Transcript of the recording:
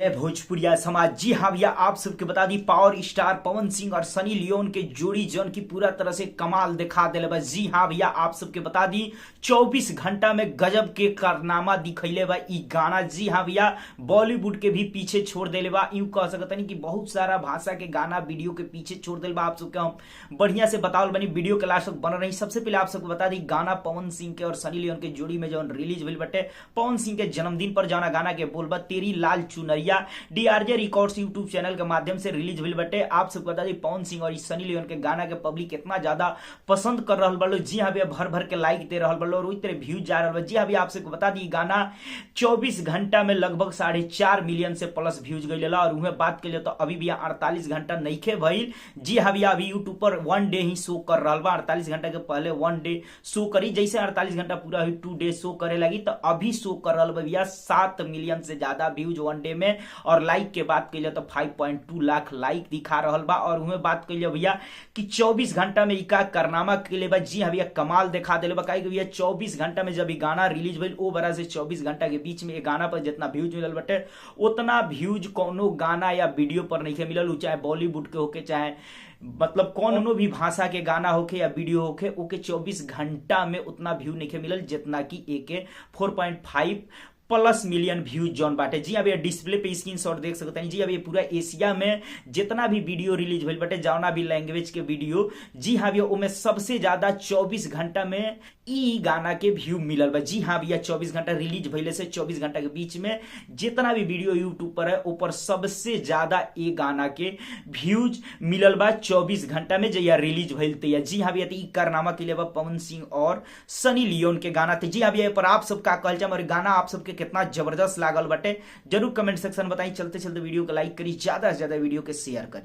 जय भोजपुरिया समाज। जी हाँ भैया, आप सबके बता the power star Pawan Singh और सनी लियोन के जोड़ी जौन की पूरा तरह से कमाल दिखा दिले बा। जी हाँ भैया, आप सबके बता दी 24 घंटा में गजब के कारनामा दिखैले बा ई गाना। जी हाँ भैया, बॉलीवुड के भी पीछे छोड़ देले बा। यूं कह सकतनी कि बहुत सारा भाषा के गाना वीडियो के पीछे छोड़ देले बा। आप सबके हम बढ़िया से बतावल बनी, वीडियो के लास्ट तक बन रही। सबसे पहले आप सबको बता दी गाना पवन सिंह के और सनी लियोन के जोड़ी में जौन रिलीज भइल बटे पवन सिंह के जन्मदिन पर जाना गाना के बोलबा तेरी लाल चुनरिया डीआरजे रिकॉर्ड्स यूट्यूब चैनल के माध्यम से रिलीज भइल बटे। आप सबको बता दी पवन सिंह और सनी लियोन के गाना के पब्लिक कितना ज्यादा पसंद कर रहल बा। जी हाँ भैया, भर भर के लाइक they रहल बा और वही तरह व्यूज जा रहल बा। जी हाँ भैया, आप सबको बता दी गाना 24 घंटा में लगभग 4.5 मिलियन से प्लस व्यूज गइल और उहे बात के लिए तो अभी भी 48 घंटा नइखे भइल। जी हाँ भैया, अभी यूट्यूब पर 1 डे ही शो कर रहल बा। 48 घंटा के पहले 1 डे शो करी, जैसे 48 घंटा पूरा हुई 2 डे शो करे लगी तो अभी शो कर रहल बा भैया 7 मिलियन से ज्यादा व्यूज 1 डे में। और लाइक के बात कइले तो 5.2 लाख लाइक दिखा रहल बा। और उहे बात कइले भैया कि 24 घंटा में इका कारनामा कइले बा। जी हाँ भैया, कमाल दिखा देले बा। काहे कि भैया 24 घंटा में जब ई गाना रिलीज भइल ओ बरा से 24 घंटा के बीच में ये गाना पर जितना व्यूज मिलल बटे उतना व्यूज कोनो गाना या वीडियो पर नहीं मिलल, उ चाहे बॉलीवुड के होके चाहे मतलब कोनो भी भाषा के गाना होके या वीडियो होके, ओके 24 घंटा में उतना व्यू नहीं मिलल जितना कि एके 4.5 प्लस मिलियन व्यूज जौन बाटे। जी हाँ भैया, डिस्प्ले पे स्क्रीनशॉट देख सकते हैं। जी हाँ भैया, पूरा एशिया में जितना भी वीडियो रिलीज भइल बाटे जौना भी लैंग्वेज के वीडियो, जी हाँ भैया, ओमे सबसे ज्यादा 24 घंटा में ई गाना के व्यू मिलल बा। जी हाँ भैया, 24 घंटा रिलीज भइले से 24 घंटा के बीच में जितना भी वीडियो यूट्यूब पर है ऊपर सबसे ज्यादा ए गाना के व्यूज मिलल बा 24 घंटा में जहिया रिलीज भइल तहिया। जी हाँ भैया, ई कारनामा के लिए बा पवन सिंह और सनी लियोन के गाना थे। जी हाँ भैया, पर आप सब का कहल जाम और गाना आप सबके कितना जबरदस्त लागल बटे जरूर कमेंट सेक्शन बताई। चलते चलते वीडियो को लाइक करी, ज्यादा से ज्यादा वीडियो के शेयर करी।